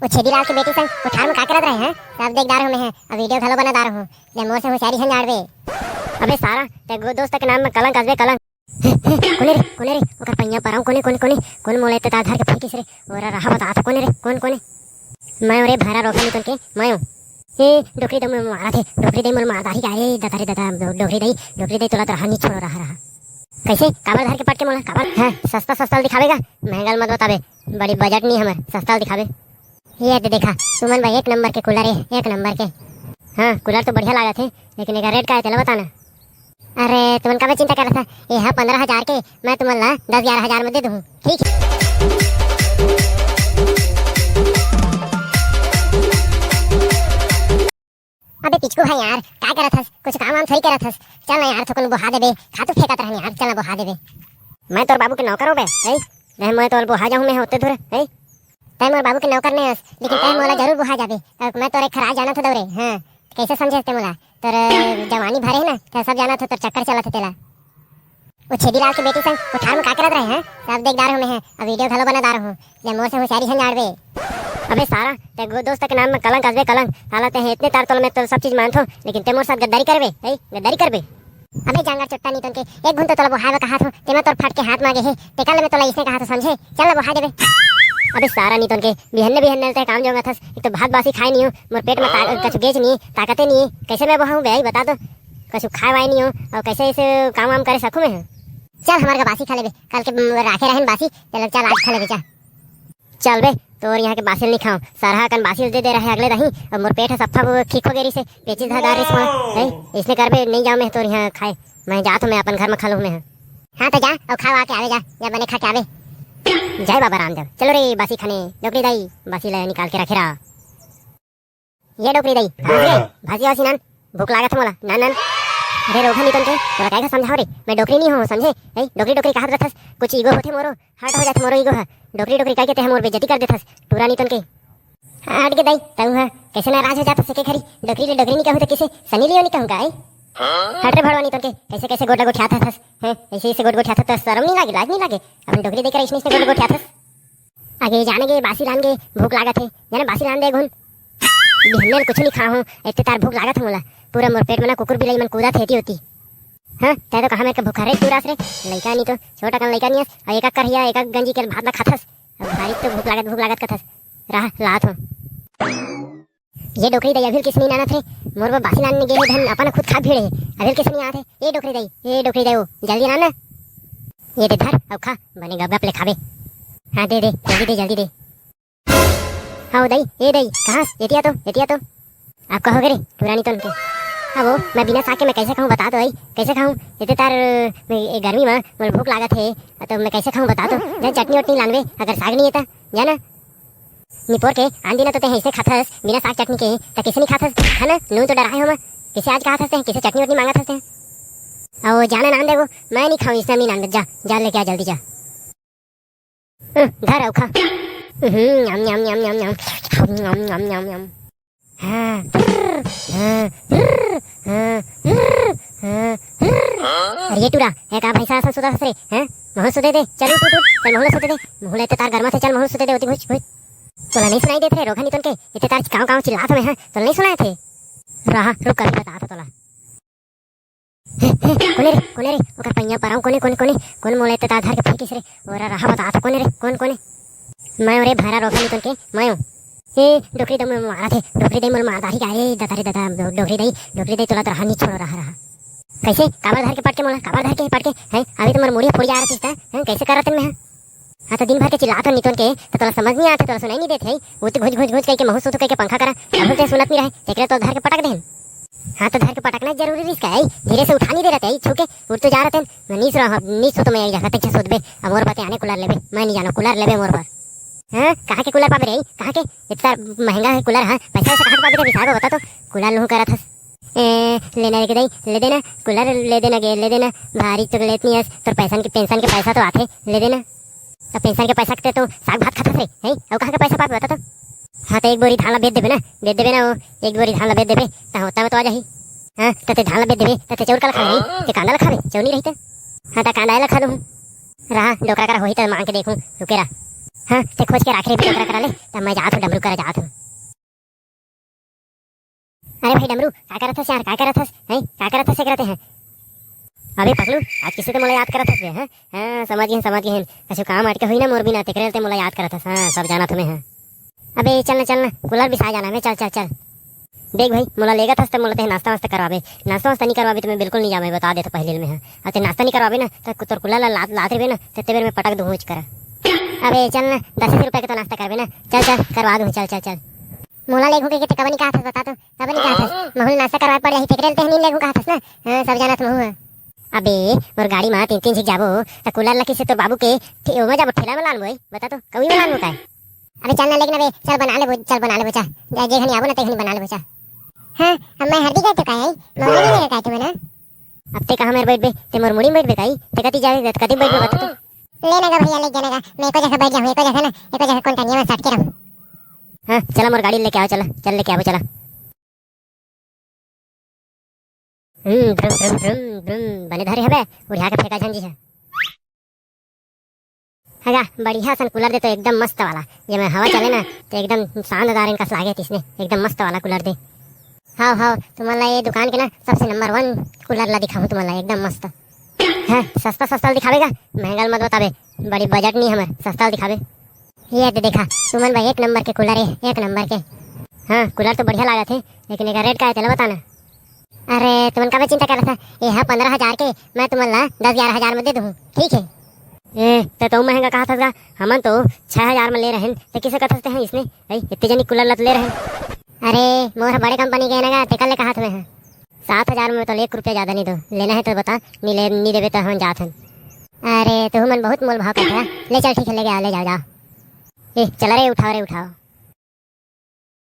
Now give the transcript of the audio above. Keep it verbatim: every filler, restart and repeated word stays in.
ओ छेदीलाल के बेटी संग कोठार में का करत रहे हैं? सब देख डार हूँ मैं, अब वीडियो घलो बना डार हूँ। ले मोर से होशियारी झन जाड़बे। अबे सारा, ते गो-, दोस्त के नाम में कलंक असबे कलंक। हे, हे, कोने रे, कोने रे? ओकर पैया पराऊ कोने, कोने, कोने? कोन मोला इत्ते तार धर के फेंकिस रे? ओरा रहा बता तो कोने रे, कोन, कोने? मैं ओरे भैरा रोका नहीं तोन के, मैं हूँ। ए, डोकरी दे मोर मारा थे, डोकरी दे मोर मारा दारी का, ए, ददा रे ददा, डो-, डोकरी दे, डोकरी दे तोला तो रहा नहीं छोड़ो रहा, रहा। कैसे? काबर धर के पटके मोला, काबर? हाँ, सस्ता, सस्ता दिखावेगा, महंगा मत बताबे, बड़ी बजट नहीं हमर, सस्ता दिखावे। ये दे देखा, सुमन भाई, एक नंबर के कूलर है, एक नंबर के। हाँ, कूलर तो बढ़िया लागत है, लेकिन एकर रेट का है, तेला बताना। अरे, तुमन काबर चिंता करत हा? ये हा पंद्रह हजार के, मैं तुमन ला दस ग्यारह हजार में दे दूँ, ठीक है? अबे पिचकू है यार, का करत हस? कुछ काम वाम थोड़ी करत हस। चल ना यार, थोकन बोहा देबे, खातू फेंकत रहन यार, चल ना बोहा देबे। मैं तोर बाबू के नौकर हो बे, हैं? नहीं, मैं तोर बोहा जाऊँ मैं होते धुरे, हैं? तै मोर बाबू के नौकर नहीं हस, लेकिन तै मोला जरूर बोहा जाबे। अ, मैं तोरे खरा जाना था दौरे, हाँ। कैसे समझे ते मोला? तोर जवानी भरे है ना, तै सब जाना था, तोर चक्कर चला था तेला। ओ छेदीलाल के बेटी संग कोठार में का करत रहे हैं? सब देख डार हूँ मैं, अब वीडियो घलो बना डार हूँ। ले मोर से होशियारी झन जाड़बे। अबे सारा, ते गो-, दोस्त के नाम में कलंक असबे कलंक। साला ते इतने तार तोल में तो सब चीज मानथो, लेकिन ते मोर साथ गद्दारी करबे, हैं? गद्दारी करबे। अबे जांगर चुट्टा नीतन के, एक घुन तो तोला बोहाय बर कहा थो, तेमा तोर फट के हाथ मांगे हे, तेकर ले मैं तोला इसने कहा थो समझे, चल ना बोहा देबे। अबे सारा नीतन के, बिहन्ने बिहन्ने ते काम जोंगत हस, एक तो भात बासी खाए नहीं हो, मोर पेट में ता-, कछु गेच नहीं, ताकते नहीं, कैसे मैं बोहाऊं बे, बता तो, कछु खाए वाए नहीं हो, और कैसे ऐसे काम वाम करे सकूं मैं? चल हमार का बासी खा लेबे, कल के, म, राखे रहन बासी, चल चल आज खा लेबे, चल। चल बे, तोर यहाँ के बासी ल नहीं खाऊं। सरहा कन बासी ल दे दे रहे अगले दही, अब मोर पेट ह सफा वो ठीक हो गए रही से, पेचिस धरदार रही से, हैं? इसने करबे, नहीं जाऊं मैं तोर यहाँ खाए, मैं जात हूँ, मैं अपन घर में खा लूँ मैं। हाँ तो जा, और खा वा के आवे जा, या बने खा के आवे। जय बाबा रामदेव, चलो रे बासी खाने, डोकरी दाई, बासी ला निकाल के रखे रहा। ये डोकरी दई, भांज रे, भांज रे, बासी नान, भूख लागत है मोला, नान, नान। अरे रोगहा नितन के, तोला काय का समझाओ रे, मैं डोकरी नहीं हूँ, समझे? ए, डोकरी, डोकरी कहत रहथस, कुछ ईगो होथे मोरो, हर्ट हो जाथे मोरो ईगो हा। डोकरी, डोकरी कह के ते मोर बेइज्जती कर देथस, टूरा नितन के। हट के दई, तऊ हा, कैसे नाराज हो जाथस एके घरी, डोकरी ले डोकरी नहीं कहूँ तो किसे, सनी लियोन नहीं कहूँ का, ए? हट रे भड़वा नितन के, कैसे, कैसे गोडा गोठियाथस, हैं? ऐसे, ऐसे गोड गोठियाथस तो शर्म नहीं लागे, लाज नहीं लागे? अपन डोकरी देख रहा, इसने, इसने गोड गोठियाथस। आगे जाने गे, बासी लान गे, भूख लागत हे, जाने बासी लान दे घुन। बिहन्ने ले कुछ नहीं खा हूँ, इतने तार भूख लागत हे मोला। पूरा मोर पेट में ना कुकुर बिलाई मन कूदत हे एती ओती। हाँ, तै तो कहा मैं के भूखा रे, तू रास रे, लइका नहीं तो, छोटा कन लइका नहीं हस, और एक एक करिया, एक एक गंजी के भात ला खाथस। अब भारी तो भूख लागत, भूख लागत कथस। रहा, लात हूँ। ये डोकरी दई अभी किसनी नानत रे, मोर बर बासी लान गे हे धन, अपन खुद खा भिड़े हे, अभी किसनी आत हे, ए डोकरी दई, ए डोकरी दई, ओ, जल्दी लान ना। ये दे धर, अब खा, बने गप गप ले खाबे। हाँ, दे दे, जल्दी दे, जल्दी दे। हाँ, ओ दई, ए दई, कहाँ? एतिया तो, एतिया तो। आप कहोगे रे, पुरानी तो उनके। हाँ वो, मैं बिना साग के मैं कैसे खाऊँ, बता तो दई, कैसे खाऊँ? इतने तार, ए, गर्मी में मोर भूख लागत हे, तो मैं कैसे खाऊँ, बता तो। जा चटनी वटनी लानबे, अगर साग नहीं है तो, जा ना। निपोर के, आन दिन तो ते ऐसे खाथस, बिना साग चटनी के, त कैसे नहीं खाथस? है ना, नून तो डराए हो मैं। कैसे आज कहा थस ते, कैसे चटनी वटनी मांगा थस ते? आओ, जाना नान दे वो, मैं नहीं खाऊँ, इसने नहीं नान दे, जा, जा लेके आ जल्दी जा। हम्म, धर अउ खा। हम्म, न्याम, न्याम, न्याम, न्याम, न्याम। न्याम, न्याम, न्याम, न्याम। हाँ, हाँ, हाँ, हाँ, हाँ। अरे ये टूरा, ये का भैंसा असन सुता हस रे, हैं? महू सुते दे, चल उठ, उठ, उठ, चल महू ला सुते दे। महू ला इतने तार गरमा से, चल महू ला सुते दे, ओती घुच, घुच। तोला नहीं सुनाई देत रे, रोगहा नितन के, इतने तार काव काव चिल्लात हमें, हाँ? तोला नहीं सुनाई थे? रहा, रुक, अभी बतात हूँ तोला। हे, हे, कोने रे, कोने रे? ओकर पैया पराऊ कोने, कोने, कोने? कोन मोला इतने तार धर के फेंकिस रे? ओरा रहा बतात हूँ, कोने रे, कोन, कोने? मैं ओरे भैरा रोगहा नितन के, मैं हूँ। ए, डोकरी दई मोर मारा थे, डोकरी दई मोर मार दारी का, ए, ददा रे ददा, डो-, डोकरी दई, डोकरी दई तोला तो रहा नहीं छोड़ो, रहा, रहा। कैसे? काबर धर के पटके मोला, काबर धर के पटके? हैं? अभी तो मोर मुड़ी फूट जा रहा था, हैं? कैसे करत मैं? हाँ, तो दिन भर के चिल्लात हो नितोन के, तो तोला समझ नहीं आते, तोला सुनाई नहीं देते है। वो तो घुच, घुच, घुच कह के महू सुतू कह के पंखा करा, अब ते सुनत नहीं रहे, तेकरे तो धर के पटक देन। हाँ, तो धर के पटकना जरूरी रिस्क है, धीरे से उठा नहीं दे रहते है, छू के उठ तो जा रहते हैं। मैं नहीं सुना, नहीं सुतो मैं यही जगह, तक सुतबे, अब मोर बते आने कूलर लेबे, मैं नहीं जानो, कूलर लेबे मोर बर। हाँ, कहाँ के कूलर पाबे रे, कहाँ के? इतना महंगा है कूलर, हाँ, पैसा वैसा कहाँ से पाबे रे, हिसाब बता तो, कूलर लूँ करत हस। ए, लेना रे के दई, ले देना, कूलर ले देना गे, ले देना, भारी तो लेत नहीं हस, तोर पैसा के, पेंशन के पैसा तो आथे, ले देना। तो पेंशन के पैसा के तो साग भात खाथस रे, हैं? अउ कहाँ के पैसा पाबे बता तो? हाँ, तो एक बोरी धान ला बेच देबे ना, बेच देबे ना वो, एक बोरी धान ला बेच देबे, तो होता में तो आ जाही। हाँ, तो ते धान ला बेच देबे, तो ते चाउर का ला खाबे, ते कांदा ला खाबे, चाउर नहीं रही तो। हाँ, तो कांदा ला खा लूँ। रहा, डोकरा करा होही तो मांग के देखूँ, रुके रहा। हाँ, ते खोज के राख रे, ओकरा करा ले, तब मैं जात हूँ, डमरू करा जात हूँ। अरे भाई डमरू, का करत हस यार, का करत हस, हैं? का करत हस, करते हैं? अबे पगलू, आज किसे ते मोला याद करत हस बे, हैं? हाँ, समझ गए, समझ गए। कछु काम अटके हुई ना मोर बिना, तेकरे ते मोला याद करत हस। हाँ, सब जानत हमें, हाँ। अबे चल ना, चल ना, कूलर बिसा जाना हमें, चल, चल, चल। देख भाई, मोला लेगत हस त मोला ते नाश्ता वास्ता करवाबे। नाश्ता वास्ता नहीं करवाबे तो मैं बिल्कुल नहीं जाऊँ, मैं बता देता पहले में, हाँ। अउ ते नाश्ता नहीं करवाबे ना, तो तोर कूलर ला लात, लात रहिबे ना, तो तेबेर में पटक दूँ हुच करा। अबे चल ना, दस रुपया के तो नाश्ता करबे ना, चल, चल, करवा दूँ, चल, चल, चल। मोला लेगहू कहिके ते कब नहीं कहत हस, बता तो, कब नहीं कहत हस? महूँ ल नाश्ता करवाए पड़ जाही, तेकरे ले ते नहीं लेगहू कहत हस ना। हाँ, सब जानत महूँ हूँ। अबे, मोर गाड़ी मा तीन तीन झिक जाबो, त कूलर ला किसे तोर बाबू के ठे-, ओमा जाबो, ठेला में लानबो, ए? बता तो, कउई में लानबो काय? अबे चल ना, लेके ना बे, चल बना लेबो, चल बना लेबो चा। जे, जे घनी आबो ना, ते घनी बना लेबो चा। हाँ, अब मैं हरदी गए तो काय आई? मौला नहीं लगा काय तुम्हें ना? अब ते कहाँ मेर बैठबे? ते मोर मुड़ी में बैठबे काई? ते कती जाबे, ते कती बैठबे बता तो? ले ना गा भैया, ले जाना गा। मैं एको जगह बैठ जाऊँ, एको जगह ना, एको जगह कौन टनिया में सट के रहूँ। हाँ, चला मोर गाड़ी लेके आओ, चला, चल लेके आबो, चला। हम्म, ब्रुम, ब्रुम, ब्रुम, ब्रुम, बने धरे हबे, उड़िया के फेंका झन जी है। हगा, बढ़िया सन कूलर दे तो एकदम मस्त वाला। ये में हवा चले ना, तो एकदम शानदार इनका लागे तिसने, एकदम मस्त वाला कूलर दे। हाव, हाव, तुमन ला ये दुकान के ना सबसे नंबर वन कूलर ला दिखाऊँ तुमन ला, एकदम मस्त। हाँ, सस्ता, सस्ता दिखाबे गा, महंगा ल मत बताबे, बड़ी बजट नहीं हमर, सस्ता ल दिखाबे। ये दे देखा, तुमन बर एक नंबर के कूलर है, एक नंबर के। हाँ, कूलर तो बढ़िया लागत है, लेकिन एकर रेट का है, तेला बता ना। अरे, तुमन काबर चिंता करत हस? ये हा पंद्रह हजार के, मैं तुमन ला दस ग्यारह हजार में दे दूँ, ठीक है? ए, ते तो महंगा कहत हस गा, हमन तो छह हजार में ले रहेन, ते किसे कहत हस ते हैं इसने? भाई, इतने जनी कूलर लत ले रहेन। अरे, मोर बड़े कंपनी के है ना गा, तेकर ले कहत हमें हैं। सात हजार में तो ले, एक रुपया ज्यादा नहीं दो, लेना है तो बता, नहीं ले, नहीं देबे तो हम जात हन। अरे, तुमन बहुत मोल भाव करते हैं, ले चल, ठीक है, ले गया, ले जाओ, जाओ। ए, चला रे, उठाओ रे, उठाओ।